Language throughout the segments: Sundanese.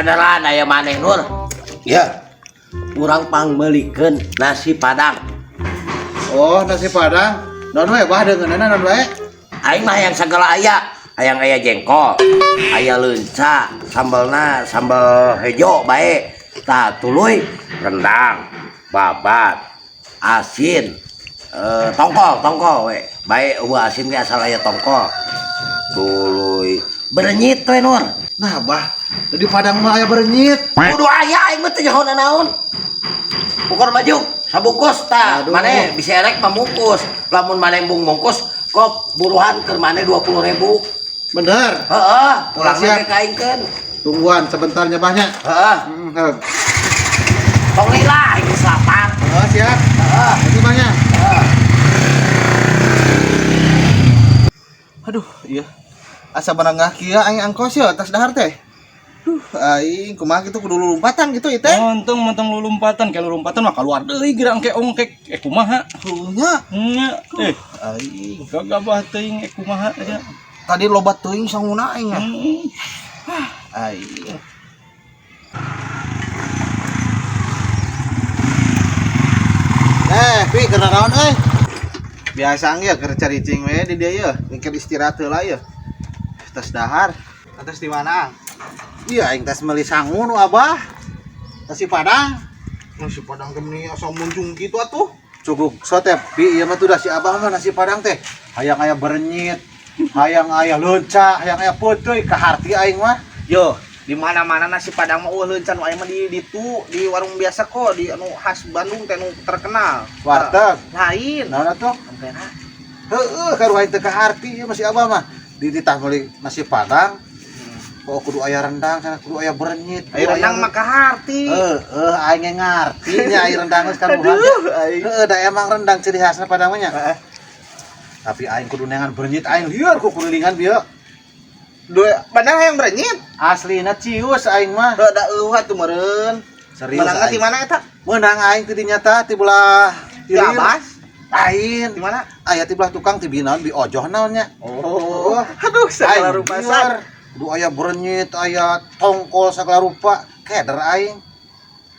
Beneran aya maneh Nur. Ya. Urang pangmeulikeun nasi Padang. Oh, nasi Padang. Naon we bah deungeunna naon wae? Aing mah hayang sagala aya. Hayang aya jengkol, aya leunca, sambelna sambel hejo bae. Tah tuluy rendang, babat, asin, tongkol, tongkol we. Bae eueuh asin ge asal aya tongkol. Tuluy berenyit we Nur. Nah, bah, di Padang mah aya berenyit. Kudu aya aing mah teu nyaho naon. Ukur maju, sabungkus tah. Aduh. Mane bisa erek pamungkus. Lamun mane embung mungkus, kop buruhan keur mane 20.000. Bener. Heeh, pulang Siap. lagi kaingkeun. Tungguan sebentarnya bahnya. Heeh, Heeh. tong lila aing geus lapar. Oh, siap. Heeh, Itu bahnya. Heeh. Aduh, iya. Asa barangah kieu aing angkos ya atas dahar teh. Duh, aing kumaha kitu kudu lompatan gitu ieu teh. Untung mentong lulumpatan, kayak lulumpatan mah keluar deui geura engke ongkek eh kumaha. Nya, Nya, eh aing. gagabah teuing eh kumaha aja. Tadi loba teuing sanguna aing nya. Aing. Pi kena naon euy? Biasa ge keur caricing we di dieu ye, mikir istirahat heula ye. Tas dahar. Atas di mana? Iya, aing tas meuli sangu nu Abah. Nasi Padang. Nasi Padang teh meni asa muncung kitu atuh. Cukup sote, pi ieu mah tuh dah si Abah mah nasi Padang teh. Hayang aya berenyit, hayang aya leunca, hayang aya peuteuy kaharti aing mah. Yo, di mana-mana nasi Padang mah eueuh leuncan aya mah di ditu di warung biasa kok di anu khas Bandung teh nu terkenal. Warteg. Lain. Naon atuh? Ampera. Heeh, karu aing teu kaharti ieu mah si Abah mah. Di ditah meuli nasi Padang. Kok kudu aya rendang, cenah kudu aya berenyit. Aya rendang mah kaharti. Heeh, aing ge ngarti nya aya rendang geus karuhan. Aduh, aing. Heeh, da emang rendang ciri khasna Padang mah nya. Heeh. Tapi aing kudu neangan berenyit aing lieur ku kulilingan bieu. Dua padahal hayang berenyit. Aslina cius aing mah. Heuh da eueuh atuh meureun. Serius Menangna di aing. mana eta? Meunang aing ti dinya tah ti belah Di Abbas. Lain. Di mana? Aya ti belah tukang ti binaon bi ojoh naon nya. Oh. Aduh, segala Aing rupa lieur. san. Kudu aya berenyit, aya tongkol segala rupa, keder aing.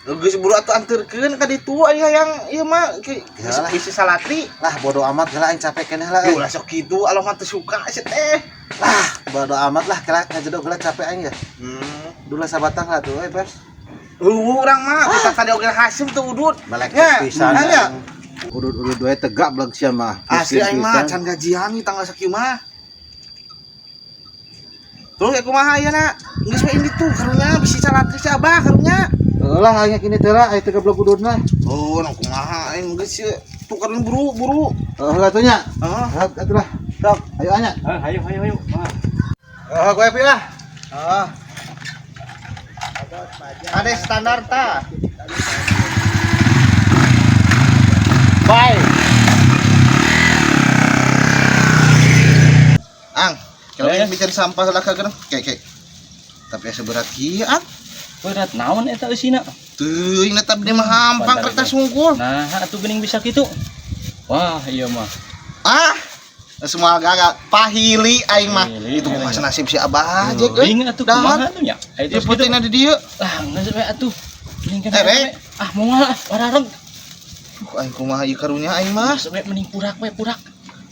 Geus buru atuh anterkeun ka ditu aya hayang ieu mah Yalah. bisi salatri. Lah bodo amat lah aing capek keneh lah. Duh, euy. lah sok kitu aloh mah teu suka sia teh. Lah bodo amat lah kela ngajedog lah capek aing ya. Hmm. Dulu sabatang lah tuh euy, Pers. Eueuh urang mah kita tadi oge Hasim teu udut. Melek Ya, pisan. nya. Aing. Udut-udut we tegak beleg sia mah. Asli aing mah Pisan. can gajian nih tanggal sakieu mah. Terus ya kumaha ieu na? Geus we indit tuh karunya bisi salatri si Abah karunya. Heuh lah aing kini teh lah aing teu geblek udutna. Oh, nang kumaha aing geus ieu tuh karunya buru-buru. Heuh lah atuh nya. Heeh. Heuh atuh lah. Sok, ayo anya. Ayo ayo ayo. Ah. Heuh gue pi lah. Heeh. Ada standar ta. Bye. Ang, kalau Eh. yang bikin sampah lah kagak kayak kayak. Tapi asa berat kieu, Ang. Berat naon eta eusina? Teuing eta dia mah hampang Pantar kertas ini. hungkul. Nah, atuh geuning bisa kitu. Wah, iya mah. Ah, semua gagal. Pahili aing mah. Pahili, Itu kumaha aing. nasib si Abah aja euy. Teuing atuh Dahar. kumaha atuh nya? Aya Ieu terus kitu. putihna di dieu. Lah, geus we atuh. Mending kan Eh, we. we. Ah, moal ah, warareng. Duh, aing kumaha ieu karunya aing mah. Geus we mending purak we, purak.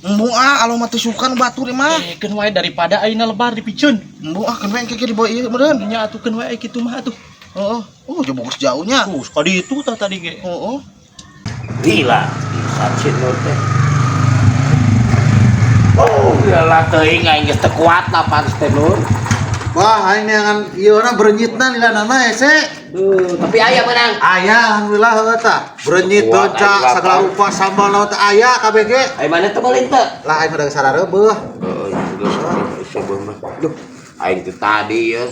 Embung ah, aloh mah teu suka nu batur ieu mah. Eh, keun wae daripada ayeuna lebar dipiceun. Embung ah keun we engke ge dibawa ieu meureun. Nya atuh keun wae kitu mah atuh. Heeh. Oh, jauh bagus jauhnya. Tuh, sekali itu tah tadi ge. Heeh. Gila, pisan si Nur teh. Oh, gila teuing aing geus teu kuat lapar teh Nur. Wah, aing neangan ieu na berenyitna lila nama hese. Tapi aya menang. Aya alhamdulillah heuh tah. Berenyit Kuat, leunca aing lapar. sagala rupa sambal naon teh aya kabeh ge. Aya mana teu meuli teu? Lah aing udah sarareubeuh. Heuh, geus geus mah. Duh, aing teh tadi ya.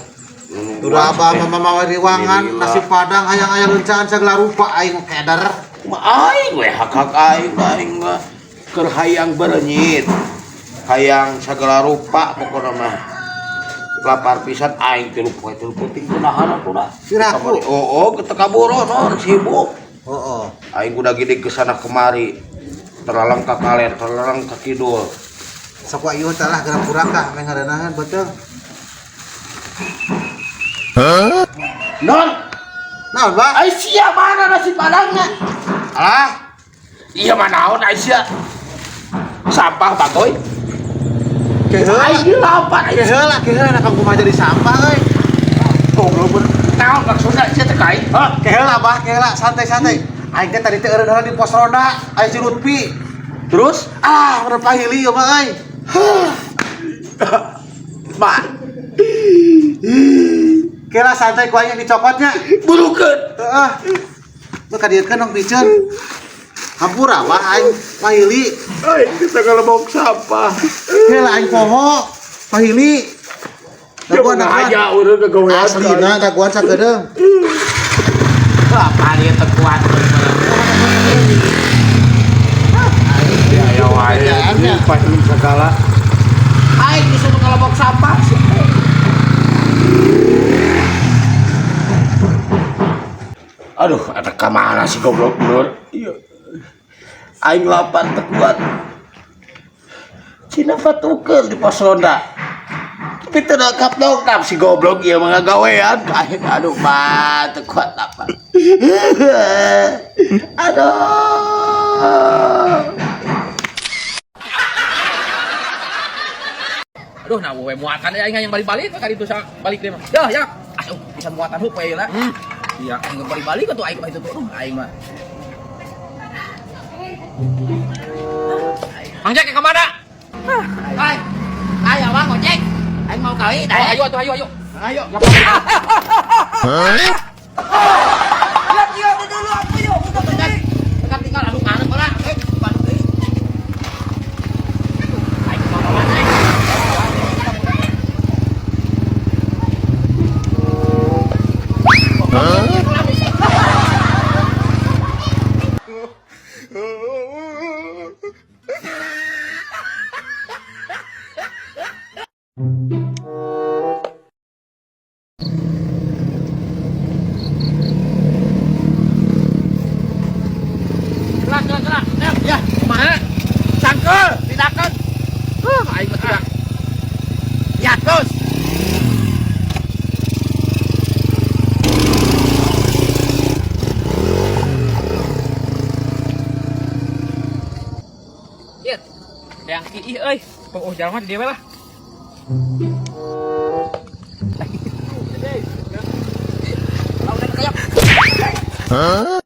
Udah abah mama mawa riwangan nasi Padang hayang aya leuncaan sagala rupa aing keder. Mah aing we hak-hak aing aing mah keur hayang berenyit. Hayang sagala rupa pokona mah. Lapar pisan aing tilu poe tilu peuting teu dahar atuh da. Siraku. Oh, oh, teu kaburu non sibuk. Heeh. Aing kuda gede ke sana kemari. Terlalang ka kaler, terlalang ka kidul. Sok wae ieu teh lah geura purak tah meh ngarenahan beuteung. Non. Naon, Bah? Aisyah mana nasi padangnya? Alah, Iya mana naon Aisyah? Sampah bagoy. keheula. Aing lapar Aisyah. Keheula, keheula na kang kumaha jadi sampah euy. Goblok bener. Naon maksudna Aisyah teh ka aing? Hah? Keheula, Bah, keheula, santai-santai. Aing teh tadi teh eureun heula di pos ronda, aya si Lutfi. Terus? Ah, bener pahili ieu mah euy. Ma, Keheula santai ku aing dicokotnya. burukeun. Heeh. Tuh kadieukeun dong piceun. Hampura, Bah, aing pahili. Aing geus ngalebok sampah. Keheula aing poho. Pahili. Daguan, daguan. Aja urang kegawean. Aslina daguan sakedeung. Apa dia teu kuat. Ya ya wae. Pahili segala. Aing disuruh ngalebok sampah. Aduh, ada kamana sih goblok Nur? Iya. Aing lapar teu kuat. Cina patukeun di pos ronda. Tapi teu dongkap-dongkap si goblok ieu mah ngagawean ka aing. Aduh, mah teu kuat lapar. Aduh. Aduh, nah we muatan aing yang balik-balik ka ditu balik deui mah. Dah, ya. Aduh, bisa muatan hup we lah. Iya, aing balik-balik atuh aing mah itu tuh. Aing mah. Mang Jack ke mana? Hai. Ayo bang ojek. Aing mau kali Oh, ayo atuh ayo ayo. Ayo. Hah? Dulu aku yuk, udah tekan tinggal aduh ngarep lah. Eh, balik deui. Aing mau mana? Hah? Gerak, gerak, gerak. Ya, kumaha? Sangkel, tindakan. Aing mah tidak. Ya, terus. Ieu. Yang ih euy. Oh, jalan mah di dieu lah. Hah?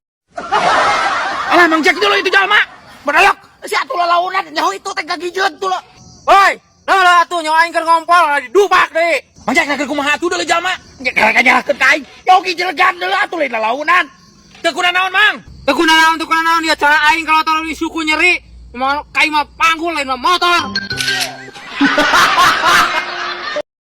Alah, Mang Jack dulu itu jalma. Bedalok. Si atuh lalaunan nyaho itu teh gagijeun tuh lo. Woi, lah lah atuh nyawa aing keur ngompol didupak deui. Mang Jack keur kumaha atuh deui jalma? Nya nyalahkeun ka aing. Nyaho gijelegan deui atuh lain lalaunan. Teu kuna naon, Mang? Teu kuna naon, teu kuna naon dia cara aing kalau taruh di suku nyeri. Mau kai mah panggul lain mah motor.